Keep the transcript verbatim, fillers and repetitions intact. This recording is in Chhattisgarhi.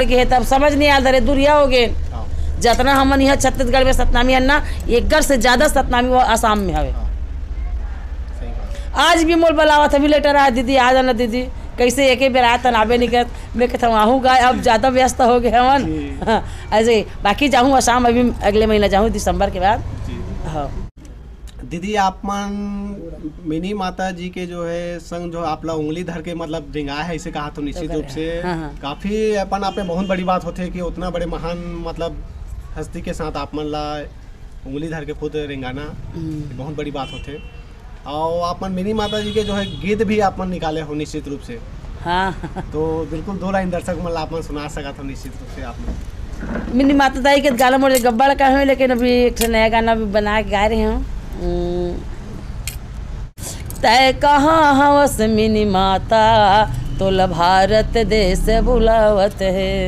के हे, तब समझ नहीं आल, धरे दुरिहा हो गए। हाँ। जतना हमन यहाँ छत्तीसगढ़ में सतनामी है ना, एकर से ज्यादा सतनामी वो आसाम में हवे। हाँ। सही बात। आज भी मोर बलावत, अभी लेटर आया, "दीदी आ जाना दीदी।" कैसे एक ही बेर आया, तन आबे नहीं करत। मैं कहता हूँ, "आहूँ गा, अब ज्यादा व्यस्त हो गए हमन।" जी। हाँ, ऐसे ही। बाकी जाहूँ आसाम, अभी अगले महीना जाहूँ, दिसंबर के बाद। जी। हाँ। दीदी, आप मन मिनी माता जी के जो है संग जो आप ला उंगली धर के मतलब रेंगाए है, इसे कहा तो निश्चित तो रूप से हाँ, हाँ। काफी अपन आप में बहुत बड़ी बात होथे कि उतना बड़े महान मतलब हस्ती के साथ आप मन ला उंगली धर के खुद रेंगाना हम्म। बहुत बड़ी बात होथे। और आप मन मिनी माता जी के जो है गीत भी आप मन निकाले हो निश्चित रूप से। हाँ। तो बिल्कुल दो लाइन दर्शक मन ला आप मन सुना सकत हो निश्चित रूप से आप मन। मिनी माता दाई के गाना मोर जग बड़का हवे, लेकिन अभी एक ठो नया गाना भी बना के गाए रहे हूँ। हम्म। तै कहाँ हवस मिनी माता, तोला भारत देश बुलावत हे।